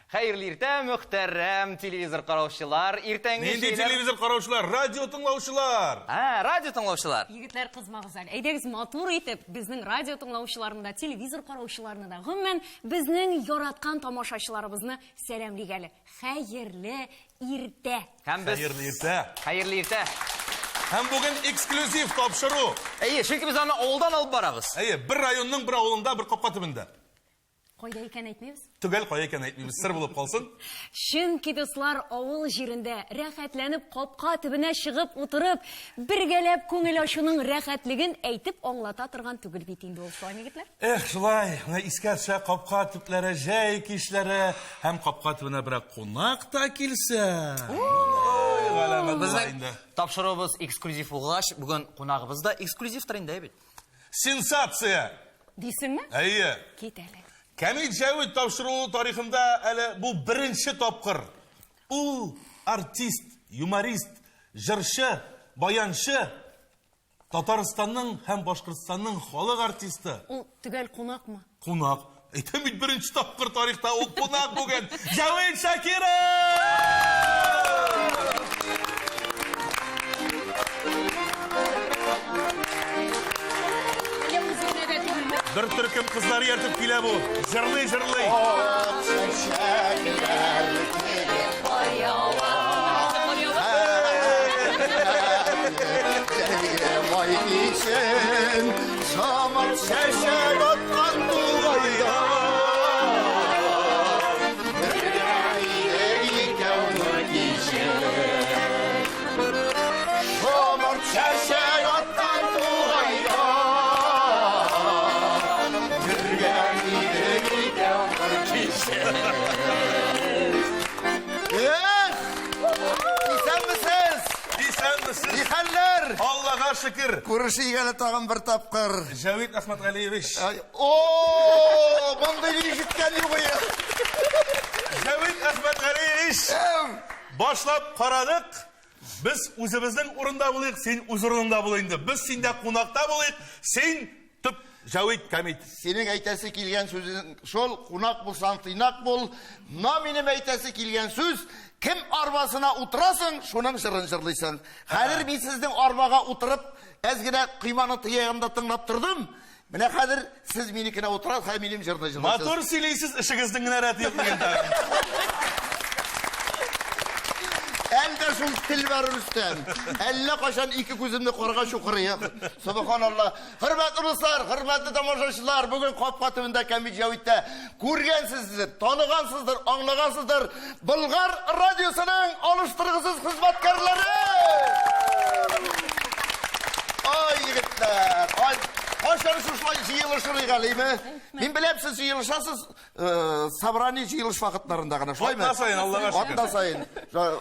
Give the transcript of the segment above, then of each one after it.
Хәерле иртә, мөхтәрәм телевизор караучылар. Иртәнге Нинди җәйләр- телевизор караучылар, радио тыңлаучылар. А, радио тыңлаучылар. Егетләр, кызмагыз әле. Әйдәгез матур итеп безнең радио тыңлаучыларны да, телевизор караучыларны да, гомумән безнең яраткан тамашачыларыбызны сәламлик әле. Хәерле иртә. Һәм без Хәерле иртә. Хәерле иртә. Һәм бүген эксклюзив тапшыру. Әйе, чөнки без аны авылдан алып барабыз. Әйе, бер районның бер авылында бер капка төбендә. Кайда икән әйтмибез? Төгәл кая икән әйтмибез, сер булып калсын. Чөнки, дуслар, авыл җирендә рәхәтләнеп капка төбенә чыгып утырып, бергәләп күңел ачуның рәхәтлеген әйтеп аңлата торган түгел бит инде ул, шулай егетләр? Эх, шулай, менә искә төшә капка төпләре, җәй кичләре һәм капка төбенә берәр кунак та килсә. Ой, галәмәт була Безнең инде. тапшыруыбыз эксклюзив булгач, бүген кунагыбыз да эксклюзивтыр инде, әй бит. Сенсация! Дисеңме? Әйе. Кит әле. Кәмит Җәвит тапшыруы тарихында әле бу беренче тапкыр. Ул артист, юморист, җырчы, баянчы, Татарстанның һәм Башкортстанның халык артисты. Ул төгәл кунакмы? Кунак. Әйтәм бит, беренче тапкыр тарихта ул кунак бүген. Җәвит Шакиров! Әллә үзе генә дә түгелме? Бер төркем кызлар ияртеп килә бу. Җырлый, җырлый. Май кичен шамар чәчәк аткан тугайда. Бергә идек икәү нур кичен. Шамар чәчәк аткан тугайда. Бергә идек икәү нур кичен. Эх! Исәнмесез! Исәнмесез! Ни хәлләр? Аллага шөкер. Күрешик әле тагын бер тапкыр. Җәвит Әхмәтгалиевич. Ай, О, мондый ишеткән юк иде. Җәвит Әхмәтгалиевич. Башлап карадык. Без үзебезнең урында булыйк, син үз урыныңда бул инде. Без синдә кунакта булыйк, син төп Җәвит Кәмит. Синең әйтәсе килгән сүзең шул, кунак булсаң тыйнак бул. Но минем әйтәсе килгән сүз, кем арбасына утырасың, шуның җырын җырлыйсың. Хәзер мин сезнең арбага утырып, әз генә койманы тыягымда тыңлап тордым. Менә хәзер сез минекенә утырасыз, хәзер минем җырны җырлыйсыз. Матур сөйлисез, эшегезнең генә рәте юк диген тагын. Әлдә шул тел бар, Рөстәм. Әллә кайчан ике күземне карга чукырыйк. Субханалла. Хөрмәтле дуслар, хөрмәтле тамашачылар, бүген капка төбендә Кәмит Җәвиттә күргәнсездер, таныгансыздыр, аңлагансыздыр Болгар радиосының алыштыргысыз хезмәткәрләре. Ай, егетләр, ай, кайчан шушылай җыелышыр идек әле, име? Мин беләм, сез җыелышасыз, собрание җыелыш вакытларында гына, шулаймы? Атна саен, Аллага шөкер. Атна саен.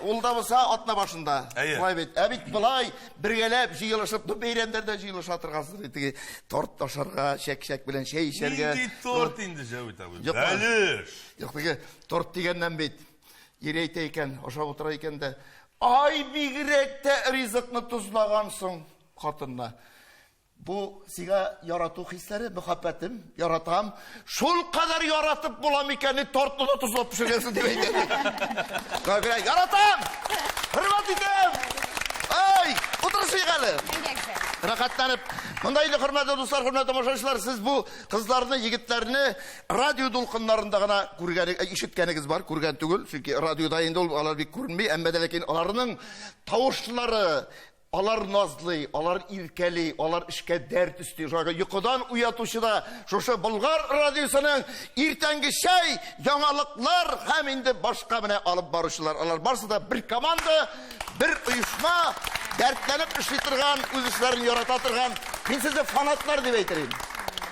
Ул да булса атна башында. Әйе. Шулай бит. Ә бит болай бергәләп җыелышып, ну бәйрәмнәрдә җыелыша торгансыз бит, теге торт ашарга, чәк-чәк белән чәй эчәргә. Нинди торт инде, Җәвит абый? Юк, Бәлеш. Юк, теге торт дигәннән бит. Ире әйтә икән, ашап утыра икән дә, ай, бигрәк тә ризыкны тозлагансың, хатынна. Бу сиңа ярату хисләре, мөхәббәтем, яратам. Шул кадәр яратып була микән, тортны да тозлап пешергәнсең дип әйтә. Габирә, яратам! Хөрмәт итәм! Ай, утырышыйк әле. Рәхәтләнеп. Монда инде, хөрмәтле дуслар, хөрмәтле тамашачылар, сез бу кызларны, егетләрне радио дулкыннарында гына күргән, ишеткәнегез бар, күргән түгел, чөнки радиода инде ул алар бик күренми, әмма дә ләкин аларның тавышлары, алар назлый, алар иркәли, алар эшкә дәрт өсти. Шуңа йокыдан уятучы да шушы Болгар радиосының иртәнге чәй, яңалыклар һәм инде башка менә алып баручылар. Алар барысы да бер команда, бер оешма, дәртләнеп эшли торган, үз эшләрен ярата торган. Мин сезне фанатлар дип әйтер идем.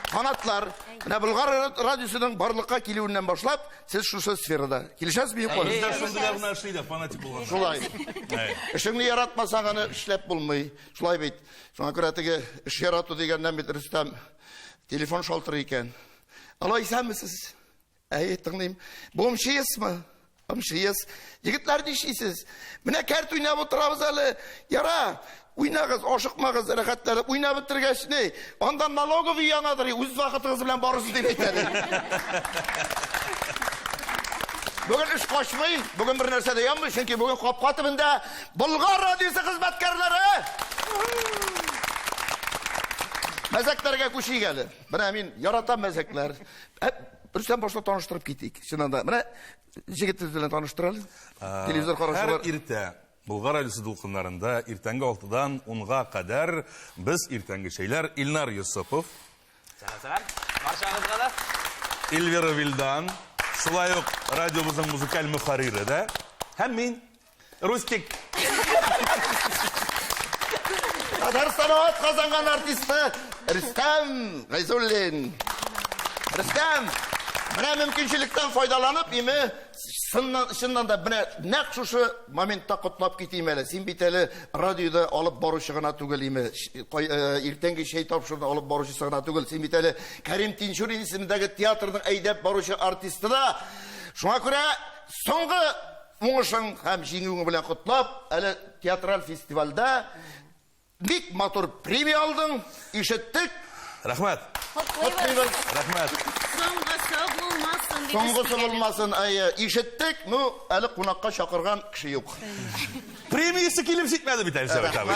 Фанатлар. Менә Болгар радиосының барлыкка килүеннән башлап, сез шушы сферада. Килешәсезме, юкмы? Бездә шундыйлар гына эшли дә, фанатик булган. Шулай. Эшеңне яратмасаң, аны эшләп булмый. Шулай бит. Шуңа күрә теге эш ярату дигәннән бит, Рөстәм, телефон шалтырый икән. Алло, исәнмесез? Әйе, тыңлыйм. Бу МЧСмы? МЧС. Егетләр, нишлисез? Менә кәрт уйнап утырабыз әле. Яра, уйнагыз, ашыкмагыз, рәхәтләнеп. Уйнап бетергәч, ни? Анда налоговый янадыр, үз вакытыгыз белән барыгыз дип әйтә. Бүген эш качмый, бүген бер нәрсә дә янмый, чөнки бүген капка төбендә Болгар радиосы хезмәткәрләре. Мәзәкләргә күчик әле. Менә мин яратам мәзәкләр. Ә, Рөстәм башта таныштырып китик. Чыннан да. Менә җегетебез белән таныштыр әле. Телевизор караучылар. Һәр иртә Болгар радиосы дулкыннарында иртәнге 6-дан 10-га кадәр без иртәнге чәйләр Илнар Йосыпов, Сәлам, сәлам. Баршагызга да. Эльвира Вилдан, шулай ук радиобызның музыкаль мөхәррире дә һәм мин, Рустик. Татарстан ат казанган артисты Рөстәм Гайзуллин. Рөстәм, менә мөмкинчелектән файдаланып, име чыннан, чыннан да менә нәкъ шушы моментта котлап китим әле. Син бит әле радиода алып баручы гына түгел, име, иртәнге чәй тапшыруны алып баручысы гына түгел. Син бит әле Кәрим Тинчурин исемендәге театрның әйдәп баручы артисты да. Шуңа күрә соңгы уңышың һәм җиңүең белән котлап, әле театраль фестивальдә бик матур премия алдың, ишеттек. Рәхмәт. Котлыйбыз. Рәхмәт. Соңгысы булмасын дип Соңгысы булмасын, әйе, ишеттек. Ну, әле кунакка чакырган кеше юк. Премиясе килеп җитмәде бит әле, Җәвит абый.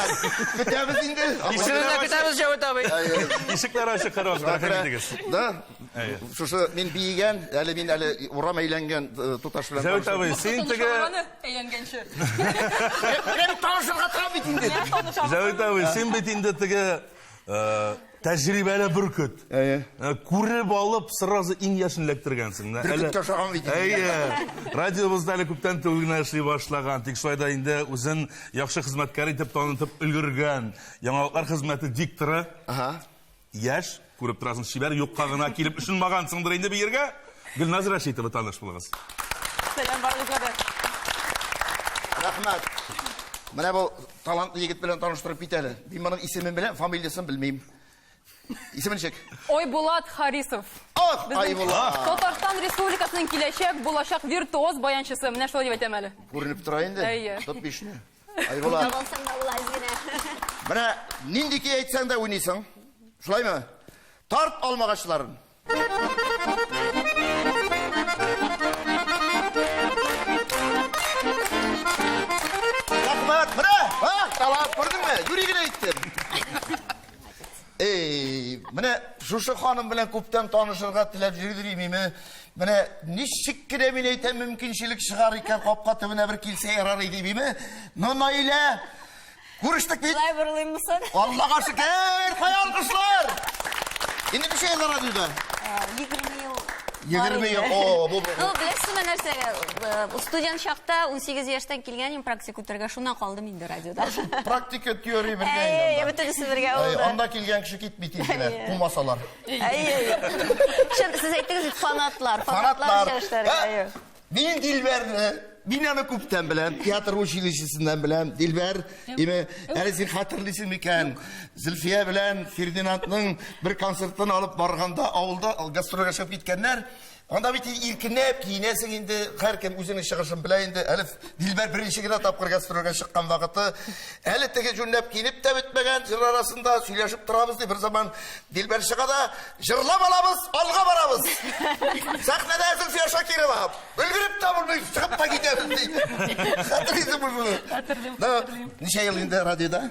Көтәбез инде. Исемен дә көтәбез, Җәвит абый. Ишекләр ачык, һәрвакыт рәхим итегез. Да. Шушы мин биегән, әле мин әле урам әйләнгән туташ белән. Җәвит абый, син теге Әйләнгәнче. Менә бит танышырга торам бит инде. Җәвит абый, син бит инде теге тәҗрибәле бөркет. Әйе. Күреп алып, сразу иң яшен эләктергәнсең. Бөркеткә ошаган бит инде. Әйе. Радиобызда әле күптән түгел генә эшли башлаган, тик шулай да инде үзен яхшы хезмәткәр итеп танытып өлгергән. Яңалыклар хезмәте дикторы. Ага. Яшь, күреп торасың, чибәр, юкка гына килеп очынмагансыңдыр инде бу җиргә. Гөлназ Рәшитова, таныш булыгыз. Сәлам барыгызга да. Рәхмәт. Менә бу талантлы егет белән таныштырып кит әле. Мин моның исемен беләм, фамилиясен белмим. Исеме ничек? Айбулат Харисов. Ах, Безнең Айбулат. Татарстан Республикасының киләчәк, булачак виртуоз баянчысы. Менә шулай дип әйтәм әле. Күренеп тора инде. Әйе. Тот бишне. Айбулат. Табылсаң да була әз генә. Менә нинди көй әйтсәң дә уйныйсың. Шулаймы? Тарт алмагачларын. Рәхмәт, менә, ха, талант күрдеңме? Юри генә әйттем. Эй, менә шушы ханым белән күптән танышырга теләп йөрдер имеме. Менә ничек кенә мин әйтәм, мөмкинчелек чыгар икән, капка төбенә бер килсә ярар иде имеме. Но Наилә, күрештек бит. Шулай борылыйммы соң? Аллага шөкер, кая алкышлар? Инде ничә ел радиода? 20 ел. 20 ел. О, бу бу. Ну, беләсезме нәрсә? Студент чакта 18 яшьтән килгән идем практика үтәргә, шуннан калдым инде радиода. Практика, теория бергә инде. Әйе, бөтенесе бергә булды. Анда килгән кеше китми тиз генә, кумасалар. Әйе. Чын, сез әйттегез бит, фанатлар, фанатлар чәчләргә. Әйе. Мин Дилбәрне, мин аны күптән беләм, театр училищесеннән беләм. Дилбәр, име, әле син хәтерлисең микән? Зөлфия белән Фердинандның бер концертын алып барганда авылда гастрольгә чыгып киткәннәр. Анда бит иркенләп киенәсең инде, һәркем үзенең чыгышын белә инде. Әле Дилбәр беренче генә тапкыр гастрольгә чыккан вакыты. Әле теге җүнләп киенеп тә бетмәгән, җыр арасында сөйләшеп торабыз ди. Бер заман Дилбәр чыга да, җырлап алабыз, алга барабыз. Сәхнәдә Зөлфия Шакирова. Өлгереп тә булмый, чыгып та китәбез ди. Хәтерлисеңме шуны? Хәтерлим, хәтерлим. Ничә ел инде радиода?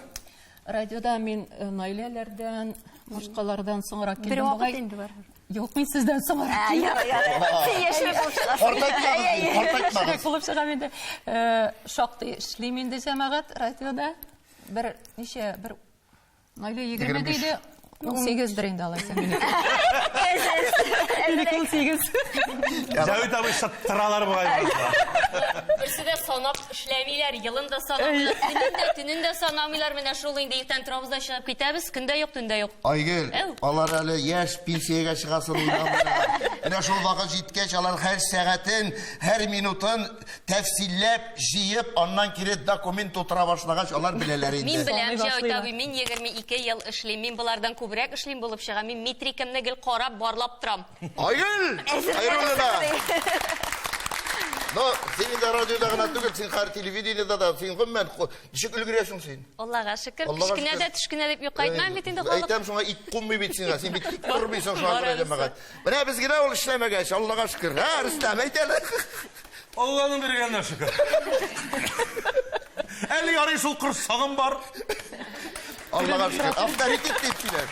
Радиода мин Наиләләрдән, башкалардан соңрак килдем. Бер вакыт инде бар. Юк, мин сездән соңрак килдем. Син яшьрәк булып чыгасың. Картайтмагыз, картайтмагыз. Яшьрәк булып чыгам инде. Шактый эшлим инде, җәмәгать, радиода. Бер ничә, бер Наилә 20 диде. 18дер инде алайса минеке. Минеке 18. Җәвит абый шыттыралар бугай. Берсе дә санап эшләмиләр, елын да санамыйлар, көнен дә, төнен дә санамыйлар. Менә шул инде иртән торабыз да чыгып китәбез, көндә юк, төндә юк. Айгөл, алар әле яшь, пенсиягә чыгасын уйламыйлар. Менә шул вакыт җиткәч, алар һәр сәгатен, һәр минутын тәфсилләп, җыеп, аннан кире документ тутыра башлагач, алар беләләр инде. Мин беләм, Җәвит абый, мин 22 ел эшлим. Мин болардан күбрәк эшлим булып чыга. Мин метрикамны гел карап, барлап торам. Айгөл! Хәйруллина! Но син инде радиода гына түгел, син хәзер телевидениедә дә, син гомумән ничек өлгерәсең син? Аллага шөкер, кечкенә дә төшкенә дип юкка әйтмәм бит инде халык. Әйтәм шуңа ит кунмый бит сиңа, син бит тик тормыйсың шуңа күрә, җәмәгать. Менә без генә ул эшләмәгәч, Аллага шөкер. Һә, Рөстәм, әйт әле. Алланың биргәненә шөкер. Әле ярый шул корсагым бар. Аллага шөкер. Авторитет дип сөйләр.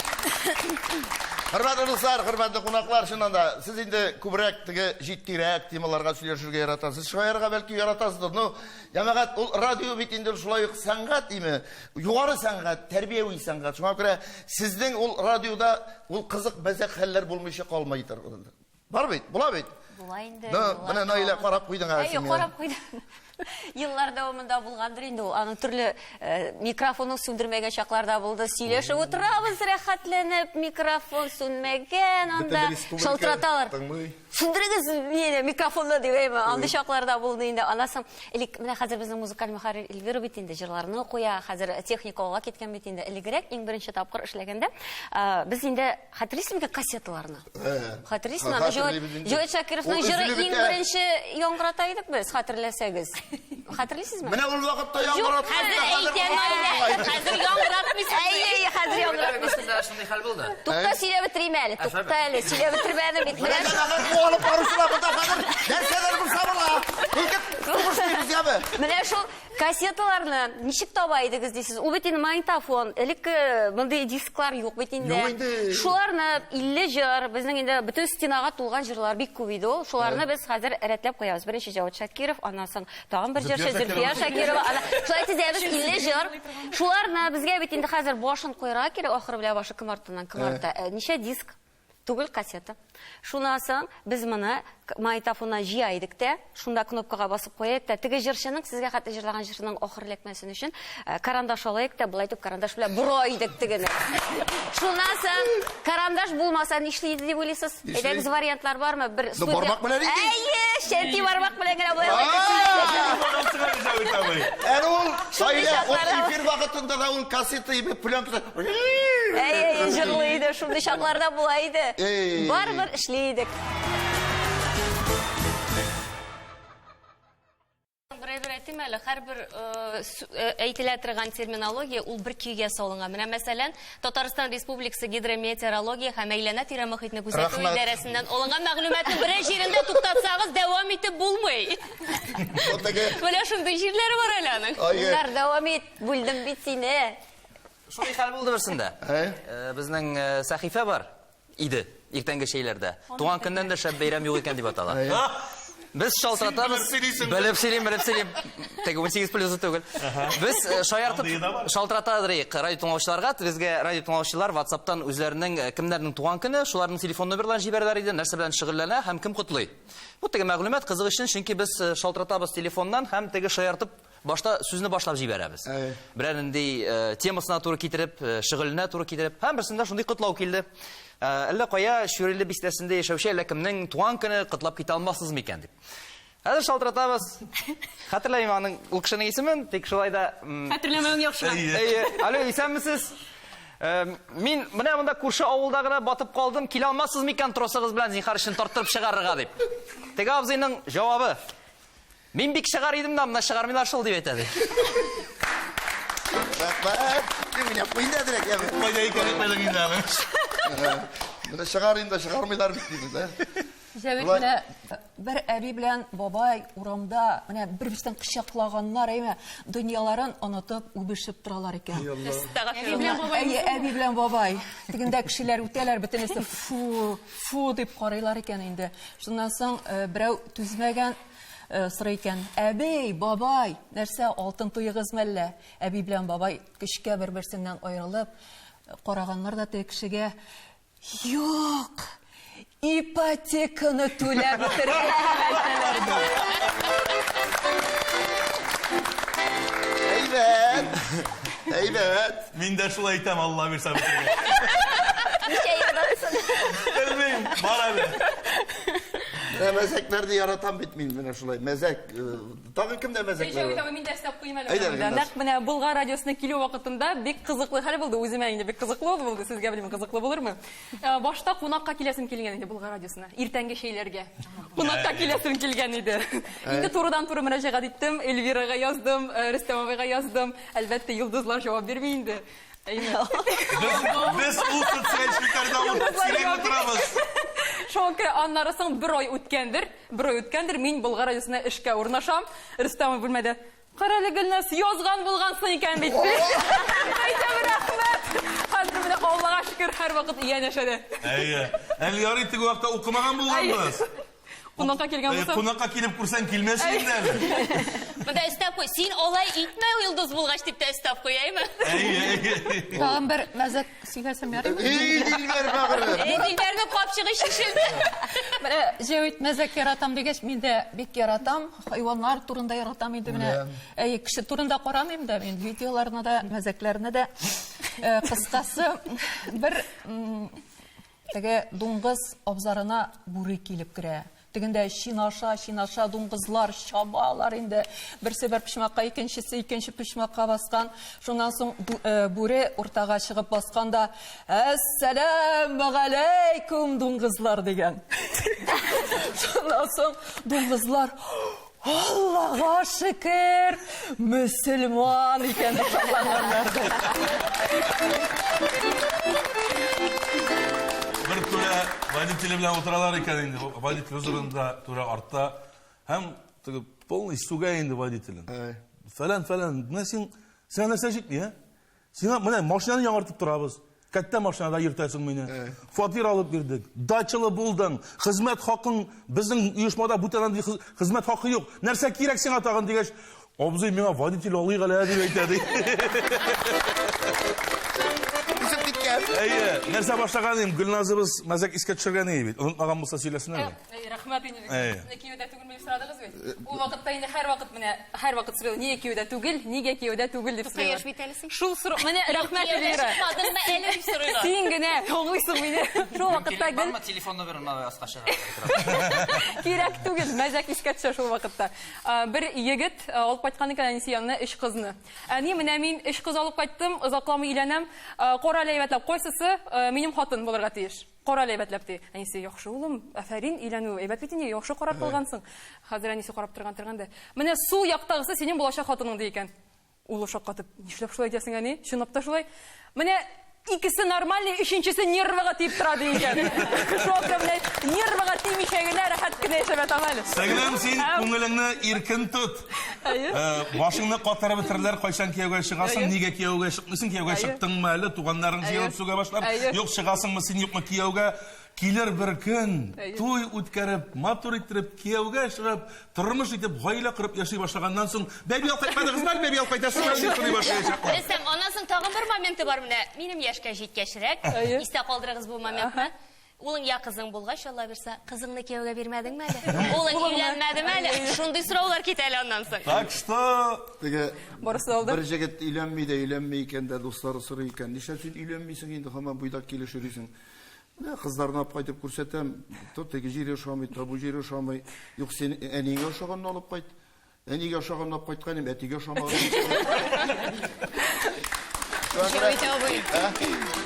Хөрмәтле дуслар, хөрмәтле кунаклар, чыннан да сез инде күбрәк теге җитдирәк темаларга сөйләшергә яратасыз. Шаярга бәлки яратасыздыр. Ну, җәмәгать, ул радио бит инде шулай ук сәнгать име? Югары сәнгать, тәрбияви сәнгать. Шуңа күрә сезнең ул радиода ул кызык мәзәк хәлләр булмыйча калмыйдыр. Бар бит, була бит. Була инде. Ну, менә Наилә карап куйдың әле Әйе, син. карап куйдым. Еллар дәвамында булгандыр инде ул. Аның төрле э, микрофонын сүндермәгән чакларда булды. Сөйләшеп утырабыз рәхәтләнеп, микрофон сүнмәгән анда. Шалтыраталар. Тыңлый. Сүндерегез мине микрофонны дип әйме. Андый чакларда булды инде. Аннан соң элек менә хәзер безнең музыкаль мөхәррир Эльвира бит инде җырларны куя, хәзер техника алга киткән бит инде. Элегрәк иң беренче тапкыр эшләгәндә, э, без инде хәтерлисеңме кассеталарны? Хәтерлисеңме? Аны Җавит Шакировның Ул җыры өзелеп иң бетә. беренче яңгырата идек без, хәтерләсәгез. Хәтерлисезме? Менә ул вакытта Юк, яңгыратты. хәзер әйтәм, Наилә. Хәзер яңгыратмыйсың. Әйе, әйе, хәзер яңгыратмыйсың. Берсендә шундый хәл булды. Тукта сөйләп бетерим әле, тукта әле, сөйләп бетермәдем бит. Менә Менә шул- җәмәгать бу алып баручылар монда хәзер нәрсәләр булса була. Ничек сугышлыйбыз яме? Менә шул кассеталарны ничек таба идегез дисез? Ул бит инде магнитофон, элек э, мондый дисклар юк бит инде. Юк инде. Шуларны 50 җыр, безнең инде бөтен стенага тулган җырлар бик күп иде ул. Шуларны без хәзер рәтләп куябыз. Беренче Җавит Шакиров, аннан соң тагын бер җырчы Зөлфия Зөлфия Шакирова. Ана шулай тезәбез 50 җыр. Шуларны безгә бит инде хәзер башын куярга кирәк, ахыры белән башы кем артыннан, кем арта. Э, Ничә диск? Түгел кассета. Шуннан соң без моны магнитофоннан җыя идек тә, шунда кнопкага басып куя идек тә, теге җырчының, сезгә хәтта җырлаган җырчының ахыр эләкмәсен өчен, э, карандаш ала идек тә, болай итеп карандаш белән бора идек тегене. Шуннан соң карандаш булмаса нишли иде дип уйлыйсыз? Нишли? Әйдәгез вариантлар бармы? Бер Ну, бармак белән иде. Әйе, чәнти бармак белән генә болай. Җавит абый. Әле ул Наилә, ул чакларда- эфир вакытында да ул кассета име пленка. Әйе, әйе, җырлый иде, шундый чакларда була иде. Эй. Барыбер эшли идек. Бер әйбер әйтим әле, һәрбер э, э, әйтелә торган терминология ул бер көйгә салынган. Менә мәсәлән, Татарстан Республикасы гидрометеорология һәм әйләнә-тирә мохитне күзәтү идарәсеннән алынган мәгълүматны берәр җирендә туктатсагыз, дәвам итеп булмый. Менә шундый җирләре бар әле аның. Илдар, дәвам ит, бүлдем бит сине. Шундый хәл булды берсендә. Э, Безнең сәхифә бар иде иртәнге чәйләрдә. Туган көннән дә шәп бәйрәм юк икән дип атала. Без шалтыратабыз. Белеп сөйлисең. Белеп сөйлим, белеп сөйлим. Теге 18 плюсы түгел. Без э, шаяртып Андые да бар. шалтыратадык радио тыңлаучыларга. Безгә радио тыңлаучылар WhatsApp'тан үзләренең э, кемнәрнең туган көне, шуларның телефон номерларын җибәрәләр иде, нәрсә белән шөгыльләнә һәм кем котлый. Бу теге мәгълүмат кызык өчен, чөнки без э, шалтыратабыз телефоннан һәм теге шаяртып башта сүзне башлап җибәрәбез. Берәр нинди темасына туры китереп, шөгыленә туры китереп, һәм берсендә шундый котлау килде. Әллә кая Шүрәле бистәсендә яшәүче әллә кемнең туган көне котлап китә алмассыз микән дип. Хәзер шалтыратабыз. Хәтерләмим аның ул кешенең исемен, тик шулай да Хәтерләмәвең яхшы. Әйе, алло, исәнмесез? Мин менә монда күрше авылда гына батып калдым, килә алмассыз микән тросыгыз белән зинһар өчен тарттырып чыгарырга дип. Теге абзыйның җавабы: Мин бик чыгар идем дә, менә чыгармыйлар шул дип әйтә ди. Рәхмәт. Менә куйды әзрәк, яме. Кайда икән әйтмәдең инде аны. Менә чыгар инде, чыгармыйлар бит дибез, ә? Җәвит Болай- менә бер әби белән бабай урамда менә бер-берсен кочаклаганнар, әйме, дөньяларын онытып үбешеп торалар икән. Әйе, әби белән бабай. Тегендә кешеләр үтәләр, бөтенесе фу, фу дип карыйлар икән инде. Шуннан соң э, берәү түзмәгән э, сорый икән. Әби, бабай, нәрсә алтын туегыз мәллә? Әби белән бабай көчкә бер-берсеннән аерылып караганнар да теге кешегә Юк, ипотеканы түләп бетердек әйтәләр ди. Әйбәт. Әйбәт. Мин дә шулай әйтәм, Алла бирсә бетерергә. Ничә елдан соң? Белмим, бар әле. Менә мәзәкләрне яратам бит мин менә шулай. Мәзәк. Тагын кемдә мәзәкләр бар? Мин дә өстәп куйым әле. Әйдә, монда. Гөлназ. Нәкъ менә Болгар радиосына килү вакытында бик кызыклы хәл булды. Үземә инде бик кызыклы булды, сезгә белмим кызыклы булырмы. Башта кунакка киләсем килгән иде Болгар радиосына. Иртәнге чәйләргә. Кунакка киләсем килгән иде. Инде турыдан-туры мөрәҗәгать иттем, Эльвирага яздым, Рөстәм абыйга яздым. Әлбәттә, йолдызлар җавап бирми инде. Без, без ул социаль челтәрдә сирәк утырабыз. Шуңа күрә аннары соң бер ай үткәндер, бер ай үткәндер, мин Болгар радиосына эшкә урнашам. Рөстәм бүлмәдә. Кара әле, Гөлназ, язган булгансың икән бит. Әйтәм, рәхмәт. Хәзер менә Аллага шөкер, һәрвакыт янәшәдә. Әйе. Әле ярый теге вакытта укымаган булганбыз. Кунакка килгән булсам. Кунакка килеп күрсәң килмәс инде әле. Монда өстәп куй. Син алай итмә, йолдыз булгач дип тә өстәп куй, әйме? Әйе, әйе. Тагын бер мәзәк сөйләсәм ярыймы? Эй, Дилбәр бәгырем. Эй, Дилбәрнең капчыгы чишелде. Менә Җәвит мәзәк яратам дигәч, мин дә бик яратам. Хайваннар турында яратам инде менә. Әйе, кеше турында карамыйм да мин видеоларны да, мәзәкләрне дә. Кыскасы, бер Теге дуңгыз абзарына бүре килеп керә. Тегендә чинаша, чинаша дуңгызлар чабалар инде. Берсе бер почмакка, икенчесе икенче почмакка баскан. Шуннан соң бүре уртага чыгып баскан да, Әссәләмегаләйкүм, дуңгызлар, дигән. Шуннан соң дуңгызлар, Аллага шөкер, мөселман икән дип шатланганнар. Бер түрә водителе белән утыралар икән инде. Водитель үз урынында, түрә артта. Һәм теге полный сүгә инде водителен. Фәлән, фәлән, менә син, сиңа нәрсә җитми, ә? Сиңа менә машинаны яңартып торабыз. Кәттә машинада йөртәсең мине. Фатир алып бирдек. Дачалы булдың. Хезмәт хакың безнең оешмада бүтән андый хезмәт хакы юк. Нәрсә кирәк сиңа тагын дигәч, абзый миңа водитель алыйк әле дип әйтә ди. Үсеп киткән. Әйе, нәрсә башлаган идем, Гөлназыбыз мәзәк искә төшергән иде бит. Онытмаган булса сөйләсен әле. Әй, рәхмәт инде. Әйе. Менә кияүдә түгелме дип сорадыгыз бит. Ул вакытта инде һәрвакыт менә һәрвакыт сорыйлар, нигә кияүдә түгел, нигә кияүдә түгел дип сорыйлар. Яшь бит әле син. Шул сорау, менә рәхмәт Кияүгә Эльвира. чыкмадыңмы әле дип сорыйлар. Син генә аңлыйсың мине. Шул вакытта гел Бармы телефон номерын аска чыгарып. кирәк түгел, мәзәк искә төшә шул вакытта. Бер егет алып кайткан икән әнисе янына өч кызны. Әни, менә мин өч кыз алып кайттым, озакламый өйләнәм. Кара әле әйбәтләп, кайсысы минем хатын булырга тиеш? Кара әле әйбәтләп, ди. Әнисе, яхшы улым, афәрин, өйләнү әйбәт бит инде, яхшы карар кылгансың. Хәзер әнисе карап торган торган да. Менә сул яктагысы синең булачак хатының, ди икән. Улы шаккатып, нишләп шулай әйтәсең, әни? Чынлап та шулай. Менә икесе нормальный, өченчесе нервыга тиеп тора, ди икән. Шуңа күрә менә нервыга тимичә генә рәхәт кенә яшәп ятам әле. Сеңлем, син күңелеңне иркен тот. Әйе. Башыңны катырып бетерерләр, кайчан кияүгә чыгасың, нигә кияүгә чыкмыйсың, кияүгә чыктыңмы әле, туганнарың җыелып сүгә башлар. Юк, чыгасыңмы син, юкмы кияүгә? Килер бер көн, туй үткәреп, матур иттереп, кияүгә чыгып, тормыш итеп, гаилә корып яши башлаганнан соң, бәби алып кайтмадыгызмы әле, бәби алып кайтасызмы әле дип сорый башлаячаклар. Рөстәм, аннан соң тагын бер моменты бар менә, минем яшькә җиткәчрәк, истә калдырыгыз бу моментны. Улың я кызың булгач, Алла бирсә, кызыңны кияүгә бирмәдеңме әле? Улың өйләнмәдеме әле? Шундый сораулар китә әле аннан соң. Так что Теге Барысы да алды. бер җегет өйләнми дә өйләнми икән дә дуслары сорый икән. Нишләп син өйләнмисең инде, һаман буйдак килеш йөрисең? Менә кызларны алып кайтып күрсәтәм, то теге җире ошамый, то бу җире ошамый. Юк, син әниеңә ошаганны алып кайт. Әнигә ошаганны алып кайткан идем, әтигә ошамаган. Җәвит абый.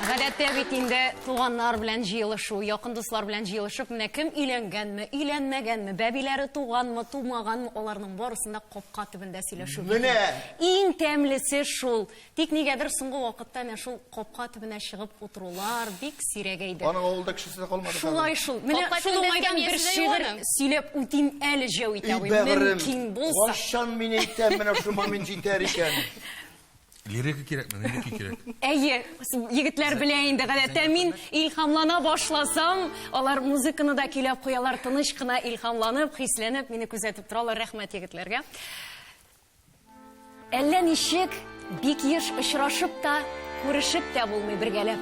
Гадәттә бит инде туганнар белән җыелышу, якын дуслар белән җыелышып, менә кем өйләнгәнме, өйләнмәгәнме, бәбиләре туганмы, тумаганмы, аларның барысын да капка төбендә сөйләшү. Менә! Иң тәмлесе шул. Тик нигәдер соңгы вакытта әнә шул капка төбенә чыгып утырулар бик сирәгәйде. Аның авылда кешесе дә калмады хәзер. Шулай шул. Менә Капка шул төбендә уңайдан бер эскәмиясе дә юк шигырь аның. сөйләп үтим әле, Җәвит Ий, абый, бәгырем, мөмкин булса. кайчан мин әйтәм, менә шул момент җитәр икән. Лирика кирәкме? Нинди көй кирәк? Әйе, егетләр белә инде гадәттә мин илһамлана башласам, алар музыканы да көйләп куялар, тыныч кына илһамланып, хисләнеп мине күзәтеп торалар. Рәхмәт егетләргә. Әллә ничек бик еш очрашып та, күрешеп тә булмый бергәләп.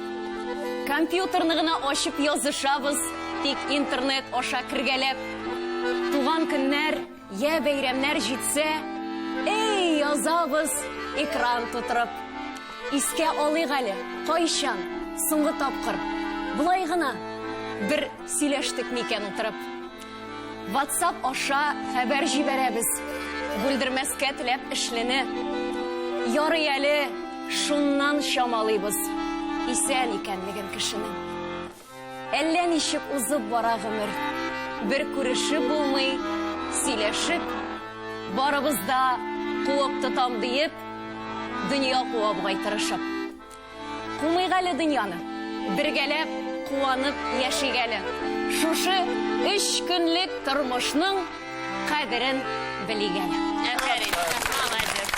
Компьютерны гына ачып язышабыз, тик интернет аша кергәләп. Туган көннәр, я бәйрәмнәр җитсә, эй, язабыз экран тутырып. Искә алыйк әле, кайчан, соңгы тапкыр, болай гына бер сөйләштек микән утырып. WhatsApp аша хәбәр җибәрәбез. Бүлдермәскә теләп эшлене. Ярый әле шуннан чамалыйбыз исән икәнлеген кешенең. Әллә ничек узып бара гомер. Бер күрешеп булмый, сөйләшеп, барыбыз да куып тотам диеп, дөнья куа бугай тырышып. Кумыйк әле дөньяны. Бергәләп. куанып яшик әле. Шушы өч көнлек тормышның кадерен белик әле. Афәрин. Молодец.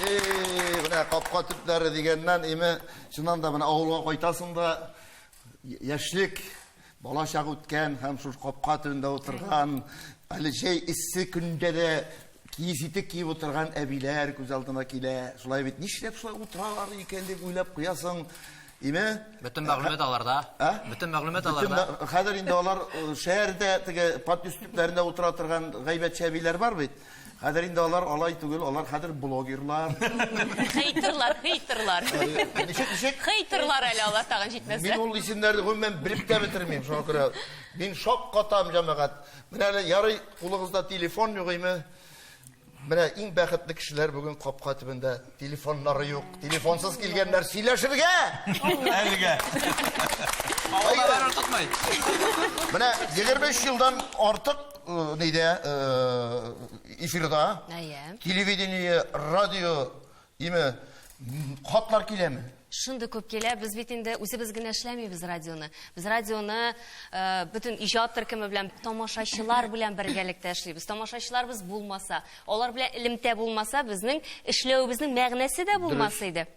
Эй, менә капка төпләре дигәннән, име, чыннан да менә авылга кайтасың да, яшьлек, бала чак үткән һәм шул капка төбендә утырган, әле җәй эссе көндә дә киез итек киеп утырган әбиләр күз алдына килә. Шулай бит, нишләп шулай утыралар икән дип уйлап куясың. Име? Бөтен мәгълүмат аларда. Ә? Бөтен мәгълүмат Бөтен аларда. Хәзер инде алар шәһәрдә теге подъезд төпләрендә утыра торган гайбәтче әбиләр бар бит. Хәзер инде алар алай түгел, алар хәзер блогерлар. Хейтерлар, хейтерлар. Ничек, ничек? Хейтерлар әле алар тагын җитмәсә. Мин ул исемнәрне гомумән белеп тә бетермим, шуңа күрә мин шаккатам, җәмәгать. Менә әле ярый кулыгызда телефон юк име? Менә иң бәхетле кешеләр бүген капка төбендә телефоннары юк. Телефонсыз килгәннәр сөйләшергә. Әлегә. Авылда барыр тотмый. Менә 23 елдан артык нидә эфирда. Әйе. Телевидение, радио, име хатлар киләме? Шундый күп килә, без бит инде үзебез генә эшләмибез радионы. Без радионы бөтен иҗат төркеме белән, тамашачылар белән бергәлектә эшлибез. Тамашачыларыбыз булмаса, алар белән элемтә булмаса, безнең эшләвебезнең мәгънәсе дә булмас иде.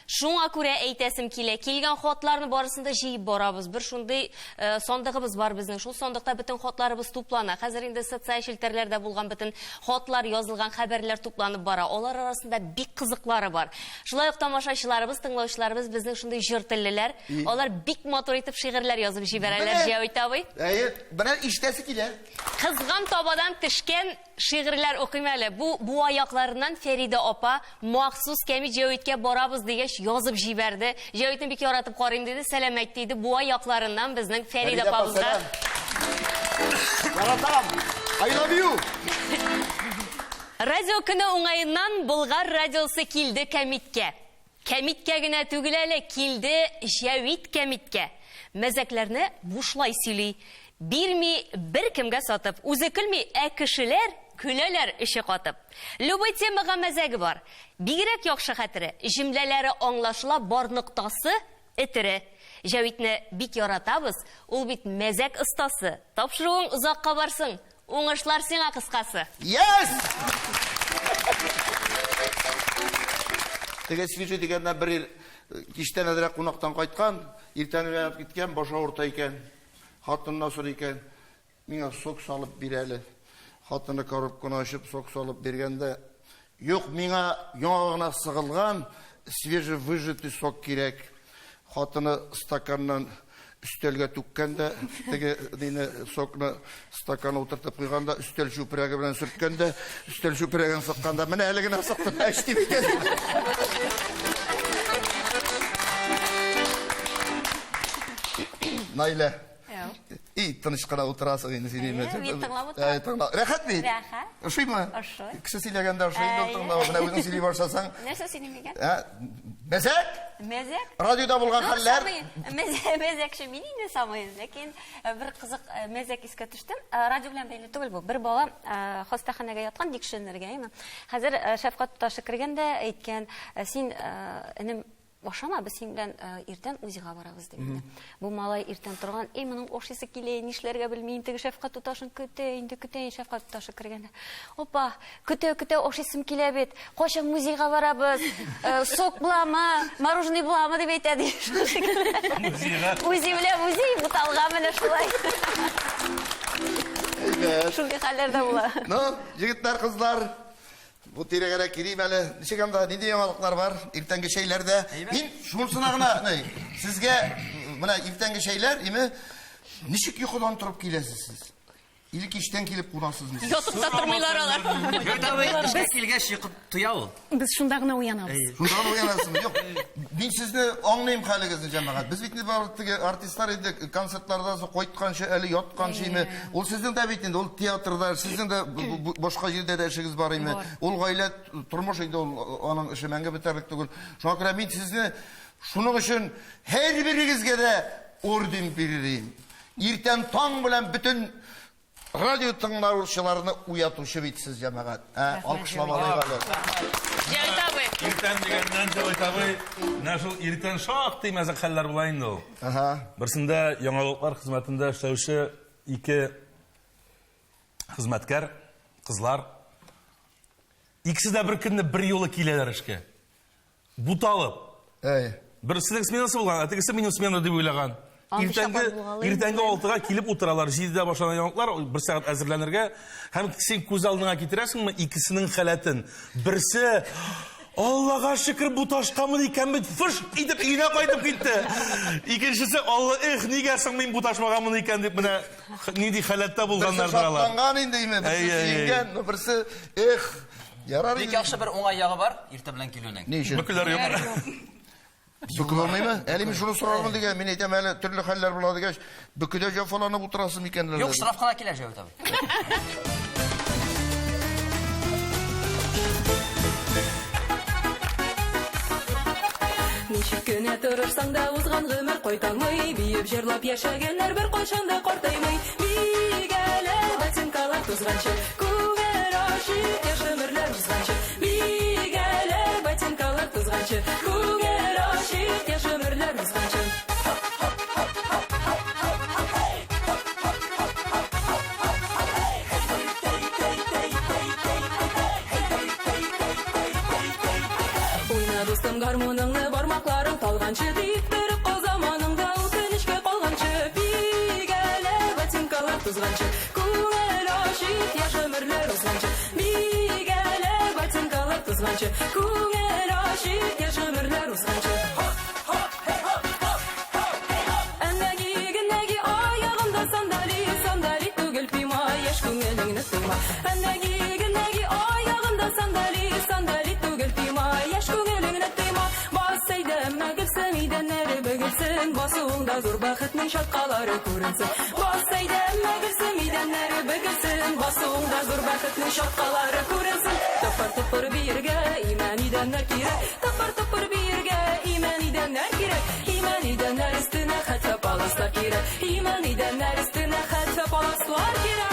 Шуңа күрә әйтәсем килә, килгән хатларны барысын да җыеп барабыз. Бер шундый сандыгыбыз бар безнең. Шул сандыкта бөтен хатларыбыз туплана. Хәзер инде социаль челтәрләрдә булган бөтен хатлар, язылган хәбәрләр тупланып бара. Алар арасында бик кызыклары бар. Шулай ук тамашачыларыбыз, тыңлаучыларыбыз безнең шундый җыр теллеләр. Алар бик матур итеп шигырьләр язып җибәрәләр, Җәвит абый. Әйе, менә ишетәсе килә. Кызган табадан төшкән шигырьләр укыйм әле. Бу Буа якларыннан Фәридә апа махсус Кәмит Җәвиткә барабыз дигәч язып җибәрде. Җәвитне бик яратып карыйм диде, сәлам әйтте иде. Буа якларыннан безнең Фәридә апабызга. Яратам. I love you. Радио көне уңаеннан Болгар радиосы килде Кәмиткә. Кәмиткә генә түгел әле, килде Җәвит Кәмиткә. Мәзәкләрне бушлай сөйли. Бирми беркемгә сатып. Үзе көлми, ә кешеләр көләләр эче катып. Любой темага мәзәге бар. Бигрәк яхшы хәтере, җөмләләре аңлашыла, бар ноктасы этере. Җәвитне бик яратабыз, ул бит мәзәк остасы. Тапшыруың озакка барсын, уңышлар сиңа кыскасы. Yes! Теге свежий дигәннән бер ир кичтән әзрәк кунактан кайткан, иртән уянып киткән, башы авырта икән. Хатынына сорый икән, миңа сок салып бир әле. Хатыны коробканы ачып сок салып биргәндә, юк, миңа яңа гына сыгылган свежевыжатый сок кирәк. Хатыны стаканнан өстәлгә түккән дә, теге дине сокны стаканга утыртып куйган да, өстәл чүпрәге белән сөрткән дә, өстәл чүпрәген сыккан да, менә әле генә сыктым, әч дип әйтә. Наилә. И, тыныч кына утырасың инде син инде. Мин тыңлап утырам. Әй, тыңла. Рәхәт бит? Рәхәт. Ошыймы? Ошый. Кеше сөйләгәндә ошый инде ул тыңлау. Менә үзең сөйли башласаң. Нәрсә сөйлим икән? Ә, мәзәк? Мәзәк? Радиода булган хәлләр. Мәзәкче мин инде самый, ләкин бер кызык мәзәк искә төште. Радио белән бәйле түгел бу. Бер бала хастаханәгә яткан тикшеренергә, әйме? Хәзер шәфкать туташы кергән дә әйткән, син, энем, ашама, без синең белән иртән УЗИга барабыз дип инде. Бу малай иртән торган, эй, моның ашыйсы килә, нишләргә белмим, теге шәфкать туташын көтә, инде көтә, инде шәфкать туташы кергәндә. Опа, көтә, көтә, ашыйсым килә бит. Кайчан музейга барабыз? Сок буламы, мороженое буламы дип әйтә ди. Музейга. УЗИ белән музей буталган менә шулай. Шундый хәлләр дә була. Ну, егетләр, кызлар, бу тирәгәрәк килим әле. Ничек анда, нинди яңалыклар бар иртәнге чәйләрдә? Мин шунысына гына, ни, сезгә менә иртәнге чәйләр, име, ничек йокыдан торып киләсез сез? Или кичтән килеп кунасызмы сез? Ятып та тормыйлар алар. Җәвит абый, эшкә килгәч йокы туя ул. Без шунда гына уянабыз. Шунда гына уянасызмы? Юк, мин сезне аңлыйм хәлегезне, җәмәгать. Без бит инде бары теге артистлар инде концертлардан соң кайтканчы, әле ятканчы име. Ул сезнең дә бит инде, ул театрда, сезнең дә башка җирдә дә эшегез бар име. Ул гаилә тормыш инде ул аның эше мәңге бетәрлек түгел. Шуңа күрә мин сезне шуның өчен һәрберегезгә дә орден бирер идем. Иртән таң белән бөтен радио тыңлаучыларны уятучы бит сез, җәмәгать. Ә, алкышлап алыйк әле. Җәвит абый. Иртән дигәннән, Җәвит абый, менә шул иртән шактый мәзәк хәлләр була инде ул. Ага. Берсендә яңалыклар хезмәтендә эшләүче ике хезмәткәр, кызлар, икесе дә бер көнне бер юлы киләләр эшкә. Буталып. Әй. Берсенең сменасы булган, ә тегесе минем смена дип уйлаган. Андый Иртәнге, чаклар булгалый иртәнге алтыга килеп утыралар, җидедә башлана яңалыклар, бер сәгать әзерләнергә. Һәм син күз алдыңа китерәсеңме икесенең халәтен? Берсе Аллага шөкер, буташканмын икән бит, фыш итеп өенә кайтып китте. Икенчесе, Алла, эх, нигә соң мин буташмаганмын икән дип менә нинди халәттә Берсе булганнардыр алар. шатланган инде, име, берсе Әй, әй, әй. сөенгән, но берсе, эх, ярар Бик инде. яхшы бер уңай ягы бар иртә белән килүнең. Ни өчен? Бөкеләр юк. Бөке булмыймы? Әле мин шуны сорармын дигән, мин әйтәм әле төрле хәлләр була дигәч, бөкедә җафаланып утырасың микән әллә? Юк, штраф кына килә Җәвит абый. Ничек кенә тырышсаң да узган гомер кайталмый, биеп җырлап яшәгәннәр беркайчан да картаймый. Бик әле ботинкалар тузганчы, күңел ачык яшь гомерләр узганчы. Бик әле ботинкалар тузганчы, күңел ачык яшь гомерләр узганчы. Уйна, дустым, гармуныңны, бармакларың талганчы, тик торып кал заманыңда, үкенечкә калганчы. Бик әле ботинкалар тузганчы, күңел ачык яшь гомерләр узганчы. Бик әле ботинкалар тузганчы, күңел ачык яшь гомерләр узганчы. Әнәги, генәги, аягымда сандали, сандали түгел пима, яшь күңелеңне тойма. Әнәги, генәги, аягымда сандали, сандали түгел пима, яшь күңелеңне тойма. Бас әйдәмә гөлсем, идәннәре бөгелсен, басуыңда зур бәхетнең чаткалары күренсен. Бас әйдәмә гөлсем, идәннәре бөгелсен, басуыңда зур бәхетнең чаткалары күренсен. Тыпыр-тыпыр биергә имән идәннәр кирәк, тыпыр-тыпыр биергә имән идәннәр кирәк. Имән идәннәр өстенә хәтфә паласлар кирәк. Имән идәннәр өстенә хәтфә паласлар кирәк.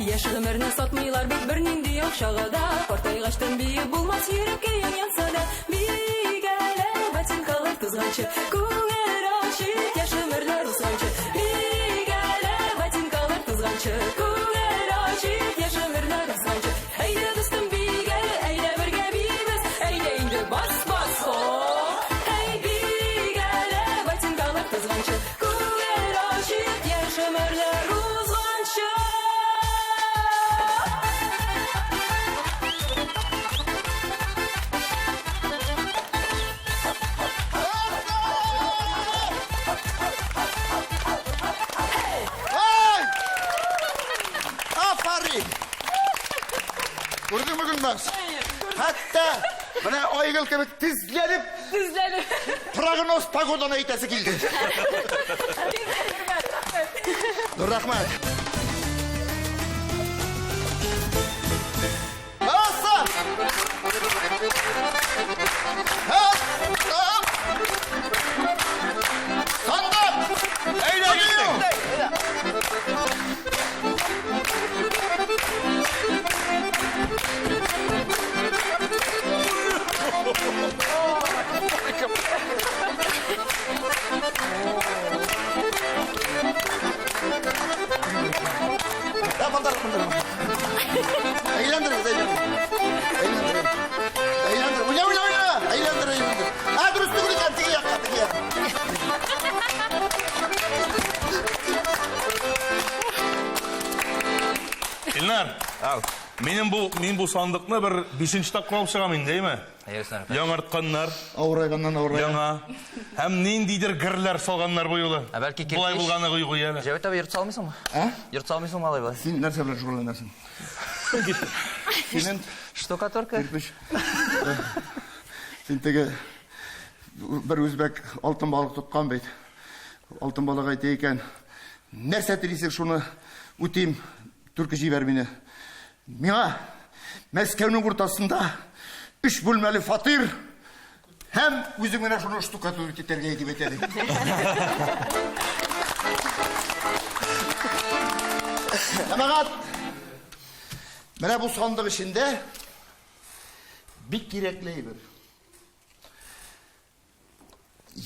Яшь гомерне сатмыйлар бит бернинди акчага да. Картайгачтан биеп булмас, йөрәккәең янса да. Бик әле ботинкалар тузганчы, күңел ачык яшь гомерләр узганчы. Бик әле ботинкалар тузганчы, күңел ачык яшь гомерләр узганчы. Әйдә, дустым, бик әле, әйдә бергә биибез, әйдә инде бас, бас, хоп. Әй, бик әле ботинкалар тузганчы, күңел ачык яшь гомерләр узганчы. Ай! Афарин! Күрдеңме, Гөлназ? Хәтта менә Айгөл кебек тезләнеп Тезләнеп. прогноз погоданы әйтәсе килде. Зур рәхмәт. Аса! Һап! Һап! Сандык! Әйдә киттек. Да, монда, монда. Әйләндерегез, әйләндерегез. Әйләндерегез. Әйләндер. Уйна, уйна, уйна. Әйләндер, әйләндер. А, дөрес түгел икән, теге якка, теге якка. Илнар, минем бу мин бу сандыкны бер бишенче тапкыр алып чыгам инде, әйме? Яңартканнар, Авырайганнан авырайган. яңа. Һәм ниндидер герләр салганнар бу юлы. Ә бәлки кирпеч? Болай булганы юк әле. Җәвит абый йорт салмыйсыңмы? Ә? Йорт салмыйсыңмы алай болай? Син нәрсә белән шөгыльләнәсең? Синең Штукатурка? Кирпеч. Син теге бер үзбәк алтын балык тоткан бит. Алтын балык әйтә икән. Нәрсә телисең, шуны үтим. Түрке җибәр мине. Миңа Мәскәүнең уртасында өч бүлмәле фатир һәм үзең менә шуны штукатурить итәргә дип әйтә ди. Җәмәгать, менә бу сандык эчендә бик кирәкле әйбер.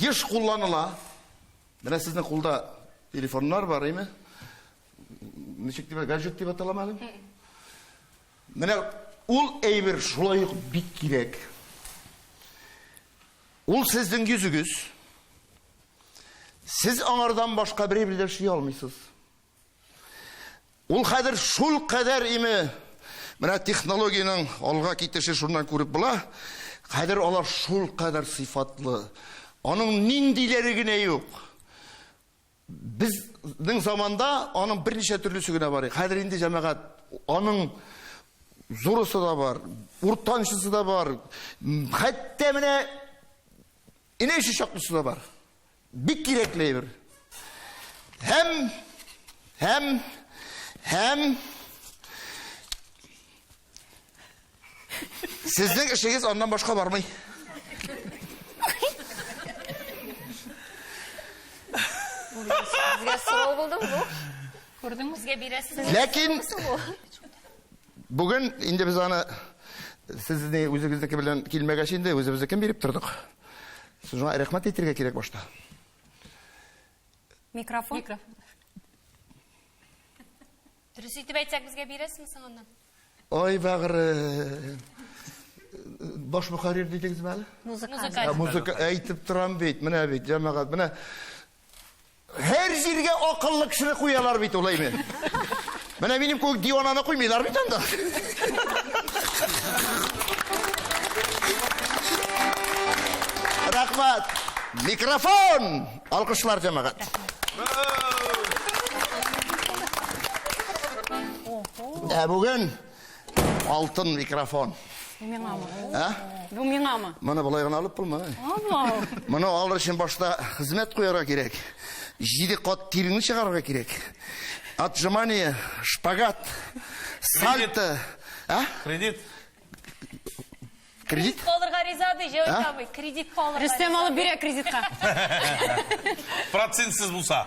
Еш кулланыла. Менә сезнең кулда телефоннар бар, әйме? Ничек дип, гаджет дип аталамы әле? Менә ул әйбер шулай ук бик кирәк. Ул сезнең йөзегез. Сез аңардан башка бер әйбер дә эшли алмыйсыз. Ул хәзер шул кадәр име, менә технологиянең алга китеше шуннан күреп була. Хәзер алар шул кадәр сыйфатлы. Аның ниндиләре генә юк. Безнең заманда аның берничә төрлесе генә бар. Хәзер инде җәмәгать аның зурысы да бар, уртанчысы да бар. Хәтта менә инә очы чаклысы да бар. Бик кирәкле әйбер. Һәм һәм һәм Сезнең эшегез аннан башка бармый. Сезгә сорау булдымы бу? Күрдеңме? Безгә бирәсез. Ләкин бүген инде без аны сез не үзегезнеке белән килмәгәч инде үзебезнекен биреп тордык. Шуңа рәхмәт әйтергә кирәк башта. Микрофон. Микрофон. Дөрес итеп әйтсәк, безгә бирәсезме соң аннан? Ой, бәгырем. Баш мөхәррир дидегезме әле? Музыкаль. Музыка әйтеп торам бит, менә бит, җәмәгать, менә һәр җиргә акыллы кешене куялар бит улаймы. Менә минем кебек дивананы куймыйлар бит анда. Рәхмәт. Микрофон! Алкышлар, җәмәгать. Ә бүген алтын микрофон. Миңамы? Ә? Бу миңамы? Моны болай гына алып булмый. Абау. Моны алыр өчен башта хезмәт куярга кирәк. Җиде кат тиреңне чыгарырга кирәк. Отжимание, шпагат, сальто. А? Кредит. Кредит? Калырга риза ди, Җәвит А? абый. Кредит калырга. Рөстәм алып бирә кредитка. Процентсыз булса.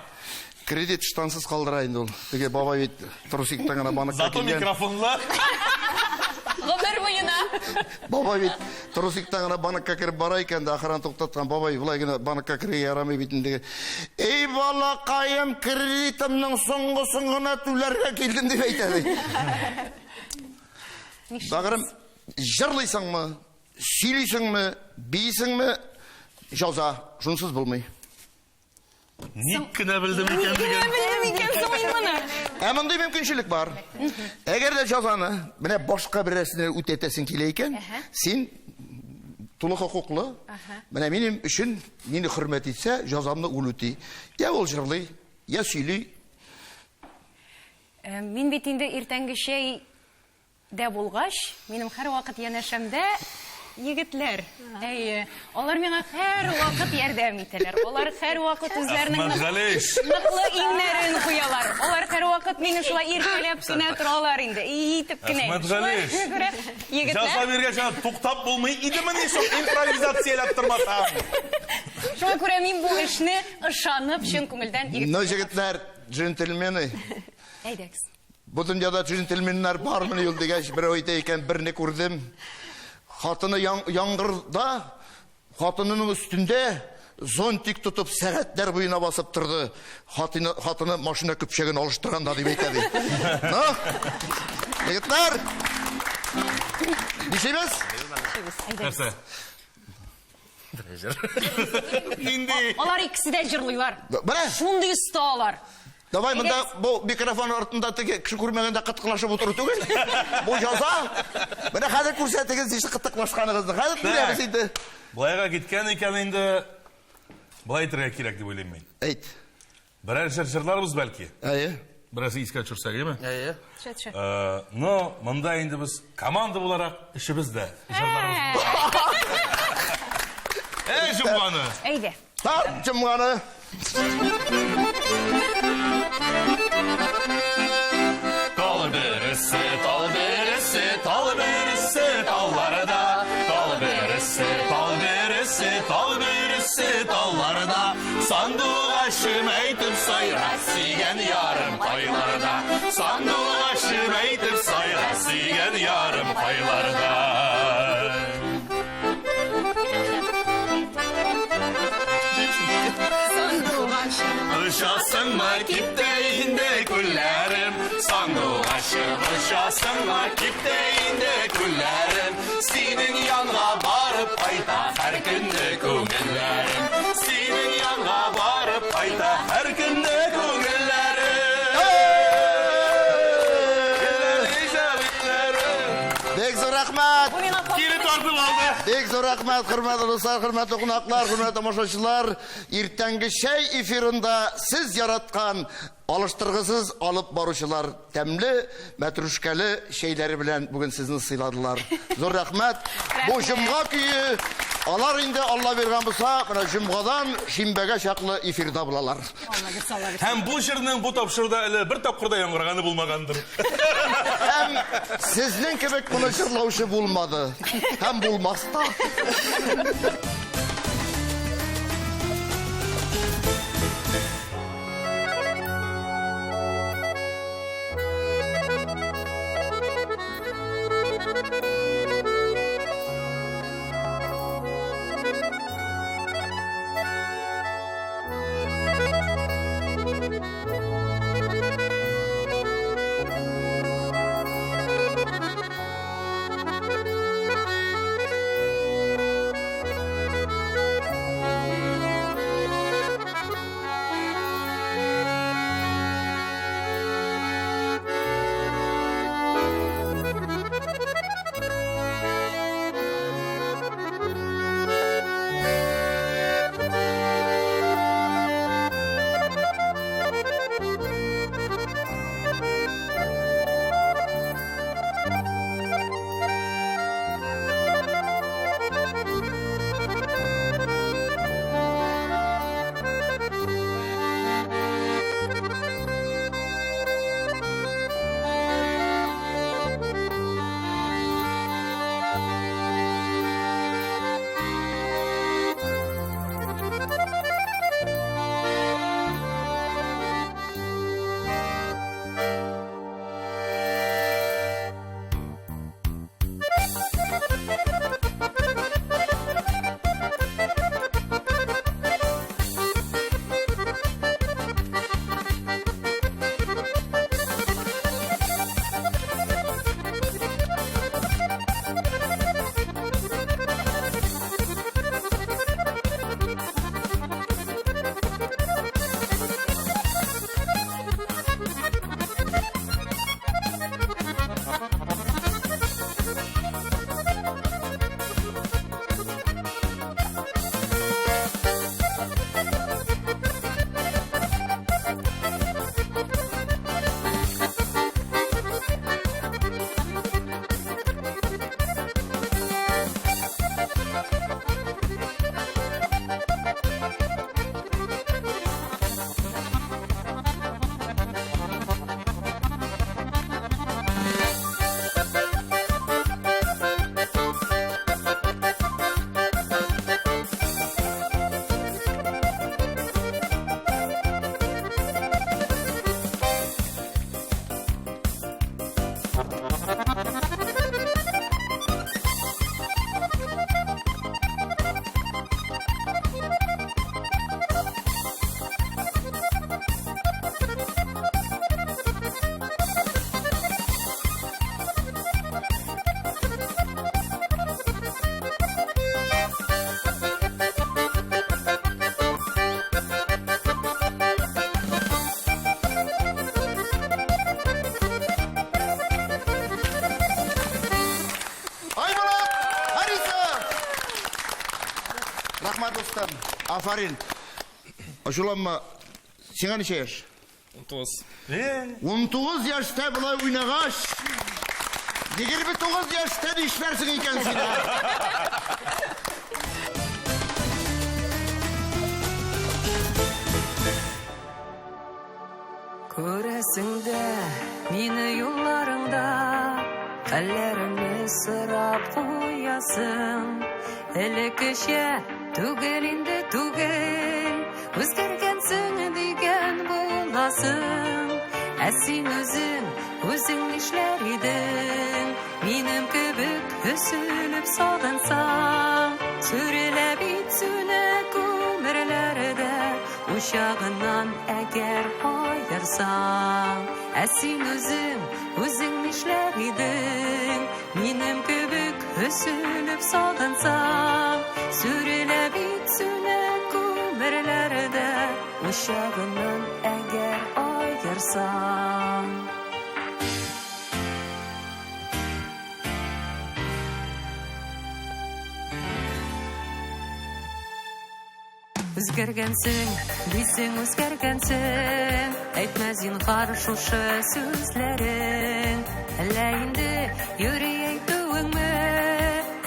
Кредит штансыз калдыра инде ул. Теге бабай бит трусиктан гына банкка Зато килгән. микрофонлы. Гомер буена. Бабай бит трусиктан гына банкка кереп бара икән дә охрана туктаткан. Бабай болай гына банкка керергә ярамый бит инде. Эй, балакаем, кредитымның соңгысын гына түләргә килдем дип әйтә ди. Бәгырем, җырлыйсыңмы, сөйлисеңме, биисеңме, җаза, шунсыз булмый. Ник кенә белдем икән дигән. Белдем икән соң мин моны. Ә мондый мөмкинчелек бар. Әгәр дә җазаны менә башка берәрсенә үтәтәсең килә икән, син тулы хокуклы. Менә минем өчен мине хөрмәт итсә, җазамны ул үти. Я ул җырлый, я сөйли. Мин бит инде иртәнге чәй дә булгач, минем һәрвакыт янәшәмдә егетләр. Әйе, алар миңа һәрвакыт ярдәм итәләр. Алар һәрвакыт үзләренең Әхмәтгалиш. ныклы иңнәрен куялар. Алар һәрвакыт мине шулай иркәләп кенә торалар инде. Итеп кенә. Әхмәтгалиш. Шулай күрә, Җаза егетләр. биргәч, аны туктап булмый идемени соң импровизацияләп тормасаң? Шуңа күрә мин бу эшне ышанып, чын күңелдән егетләргә. Ну, егетләр, джентльмены. Әйдәгез. Бу дөньяда джентльменнар бармыни ул дигәч, берәү әйтә икән, берне күрдем. Хатыны яңгырда, хатынының өстендә зонтик тотып сәгатьләр буена басып торды. Хатыны, хатыны машина көпчәген алыштырганда дип әйтә ди. Ну, егетләр, нишлибез? Нәрсә? Нинди? Алар икесе дә җырлыйлар. Менә. Шундый оста алар. Давай монда бу микрофон артында теге кеше күрмәгәндә кытыклашып утыру түгел. Бу җаза. Менә хәзер күрсәтегез ничек кытыклашканыгызны. Хәзер күрәбез инде. Былайга киткән икән инде. Былай әйтергә кирәк дип уйлыйм мин. Әйт. Берәр җыр җырларбыз бәлки. Әйе. Бераз искә төшерсәк, әйеме? Әйе. Төшә, төшә. Э, Но монда инде без команда буларак эшебез дә, җырларыбыз. Әй, җомганы! Әйдә. Тарт җомганы. Тал бересе, тал бересе, тал бересе, талларда. Тал бересе, тал бересе, тал бересе, талларда. Сандугачым әйтеп сайра, сөйгән ярым кайларда. Сандугачым әйтеп сайра, сөйгән ярым кайларда. Очасыңмы кипте инде күлләрем, Сандугачым, очасыңмы кипте инде күлләрем, Синең янга барып кайта һәр көнне күңелләрем. Синең янга барып кайта һәр көнне күңелләрем. Бик зур рәхмәт. Бу миңа Кире тартып алды. Бик зур рәхмәт, хөрмәтле дуслар, хөрмәтле кунаклар, хөрмәтле тамашачылар. Иртәнге чәй эфирында сез яраткан алыштыргысыз алып баручылар тәмле мәтрүшкәле чәйләре белән бүген сезне сыйладылар. Зур рәхмәт. Бу җомга көе алар инде Алла биргән булса, менә җомгадан шимбәгә чаклы эфирда булалар. Һәм бу җырның бу тапшыруда әле бер тапкыр да яңгыраганы булмагандыр. Һәм сезнең кебек моны җырлаучы булмады. Һәм булмас та. Айболат, Хариса! Рәхмәт, дустым. Афарин. Ачуланма. Сиңа ничә яшь? 19. 19 яшьтә болай уйнагач, 29 яшьтә нишләрсең икән син? Күрәсең дә мине юлларыңда, хәлләремне сорап куясың. Элеккечә түгел инде түгел, үзгәргәнсең дигән буласың. Ә син үзең, үзең нишләр идең? Минем кебек өзелеп сагынсаң, сүрелә бит сүнә күмерләр дә, учагыннан әгәр аерсаң. Ә син үзең, үзең нишләр идең? Минем кебек өзелеп сагынсаң, сүрелә бит сүнә күмерләр дә, учагыннан әгәр аерсаң. Үзгәргәнсең, дисең үзгәргәнсең, әйтмә зинһар шушы сүзләрең. Әллә инде юри әйтүеңме,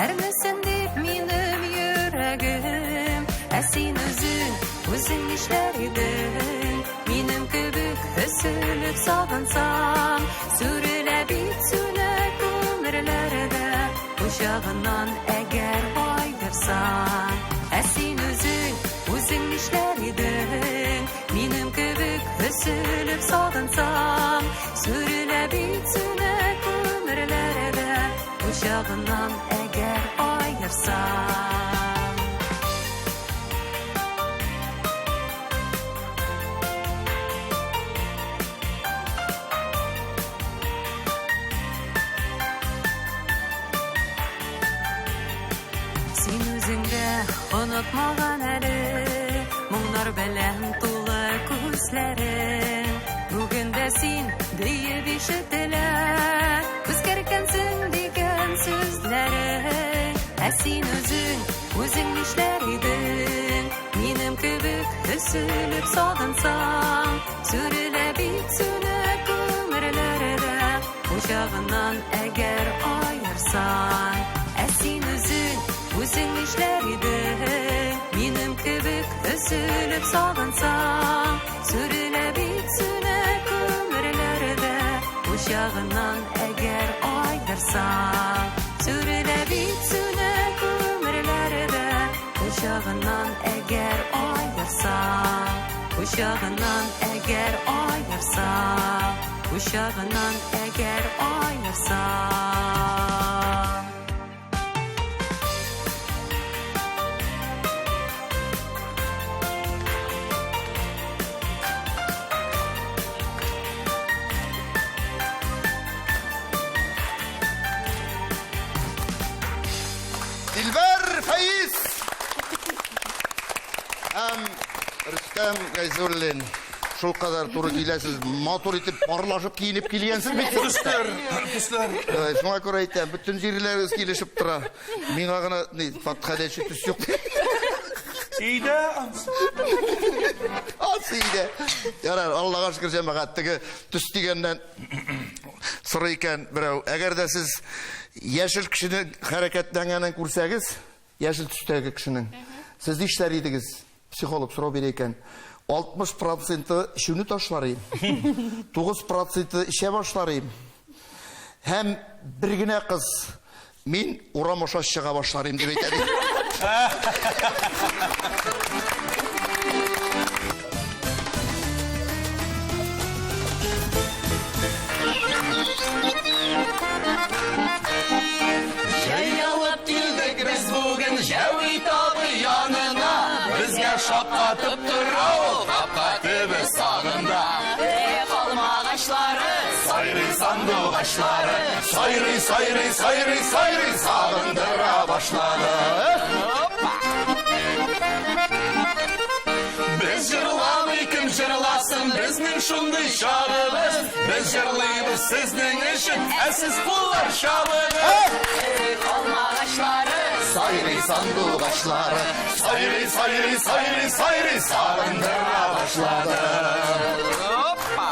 әрнесен дип минем йөрәгем. Ә син үзең, үзең нишләр идең? Минем кебек өзелеп сагынсаң, сүрелә бит сүнә күмерләр дә, учагыннан әгәр аерсаң. Ә син үзең, үзең нишләр идең? Минем кебек өзелеп сагынсаң, сүрелә бит сүнә күмерләр дә, учагыннан әгәр аерсаң. Син үзең дә онытмаган әле, моңнар белән тулы күзләрең. Бүген дә син диеп ишетелә, үзгәргәнсең дигән сүзләрең. Ә син үзең, үзең нишләр идең? Минем кебек өзелеп сагынсаң, сүрелә бит сүнә күмерләр дә, учагыннан әгәр аерсаң. Ә син үзең, үзең нишләр идең? Минем кебек өзелеп сагынсаң, сүрелә бит сүнә күмерләр дә, учагыннан әгәр аерсаң. Сүрелә бит сүнә күмерләр дә, учагыннан әгәр аерсаң. Учагыннан әгәр аерсаң, учагыннан әгәр аерсаң. Дилбәр Фәиз һәм Рөстәм Гайзуллин. Шул кадәр туры киләсез, матур итеп парлашып киенеп килгәнсез бит. Төсләр, төсләр. Шуңа күрә әйтәм, бөтен җирләрегез килешеп тора. Миңа гына ни подходящий төс юк. Өйдә ансы. Ансы өйдә. Ярар, Аллага шөкер, җәмәгать, теге төс дигәннән сорый икән берәү. Әгәр дә сез яшел кешенең хәрәкәтләнгәнен күрсәгез, яшел төстәге кешенең, сез нишләр идегез? Психолог сорау бирә икән. 60 проценты эчүне ташлар идем. 9 проценты эчә башлар идем. Һәм бер генә кыз, мин урам аша чыга башлар идем дип әйтә ди. Җыелып килдек без бүген Җәвит абый янына. Безгә шаккатып тора ул капка төбе сагында. Эх, алмагачлары, сайрый сандугачлары, сайрый, сайрый, сайрый, сайрый, сагындыра башлады. Без җырламый, кем җырласын, безнең шундый чагыбыз. Без җырлыйбыз сезнең өчен, ә сез куллар чабыгыз. Эх, алмагачлары, сайрый сандугачлары, сайрый, сайрый, сайрый, сайрый, сагындыра башлады. Опа!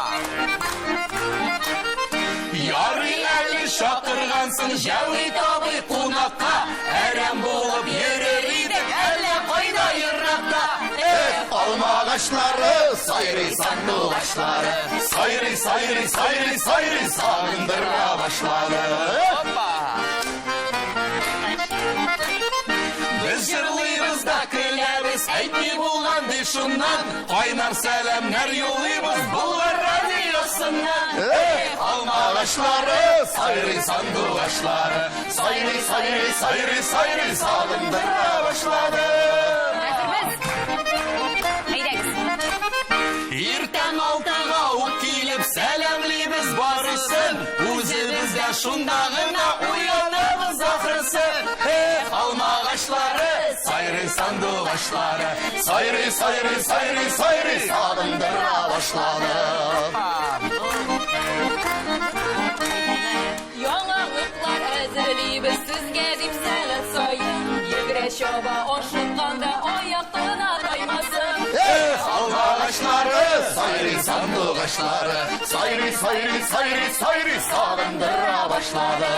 Чакыргансың Җәвит абый кунакка. Әрәм булып йөрер идек әллә кайда еракта. Эх, алма агачлары, сайрый сандугачлары, сайрый, сайрый, сайрый, сайрый, сагындыра башлады. Опа! Без җырлыйбыз да көләбез, әйтми булган ди шуннан. Кайнар сәламнәр юллыйбыз Болгар радиосыннан. Эх, алма агачлары, сайрый сандугачлары, сайрый, сайрый, сайрый, сайрый, сагындыра башлады. Әзербез? Әйдәгез. Иртән 6-га ук килеп сәламлибез барысын. Үзебез дә шунда гына уянабыз ахрысы. Эх, алма агачлары, сайрый сандугачлары, сайрый, сайрый, сайрый, сайрый, сагындыра башлады. Яңалыклар әзерлибез сезгә дип сәгать саен. Йөгерә чаба ашыкканда аяк кына таймасын. Эх, алма агачлары, сайрый сандугачлары, сайрый, сайрый, сайрый, сайрый, сагындыра башлады.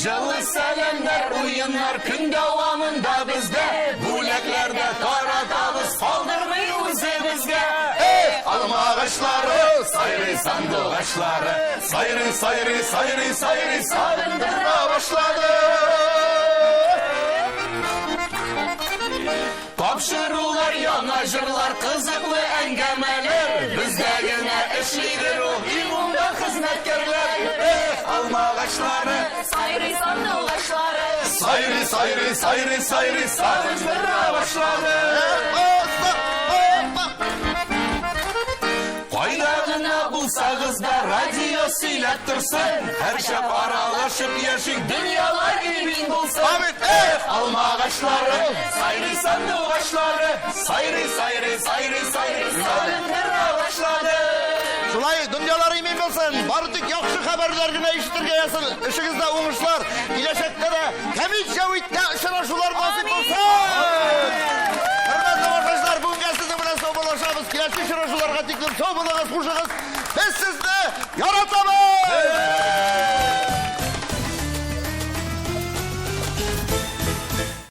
Җылы сәламнәр, уеннар көн дәвамында бездә. Бүләкләр дә таратабыз, калдырмый үзебезгә. Эх, алма агачлары, сайрый сандугачлары, сайрый, сайрый, сайрый, сайрый, сагындыра башлады. Тапшырулар, яңа җырлар, кызыклы әңгәмәләр. Бездә генә эшлидер ул иң уңган хезмәткәрләр. Эх, алма агачлары, Сайрый сандугачлары. сайрый, сайрый, сайрый, сайрый, сагындыра башлады. Кайда гына булсагыз да радио сөйләп торсын. Һәрчак аралашып яшик, дөньялар имин булсын. Амин. Эх, алма агачлары, сайрый сандугачлары, сайрый, сайрый, сайрый, сайрый, сагындыра башлады. Шулай, дөньялар имин булсын. Бары тик яхшы хәбәрләр генә ишетергә язсын. Эшегездә уңышлар, киләчәктә дә Хәмит Җәвиттә очрашулар насыйп булсын. Хөрмәтле тамашачылар, бүгенгә сезнең белән саубуллашабыз. Киләсе очрашуларга тиклем сау булыгыз, хушыгыз. Без сезне яратабыз!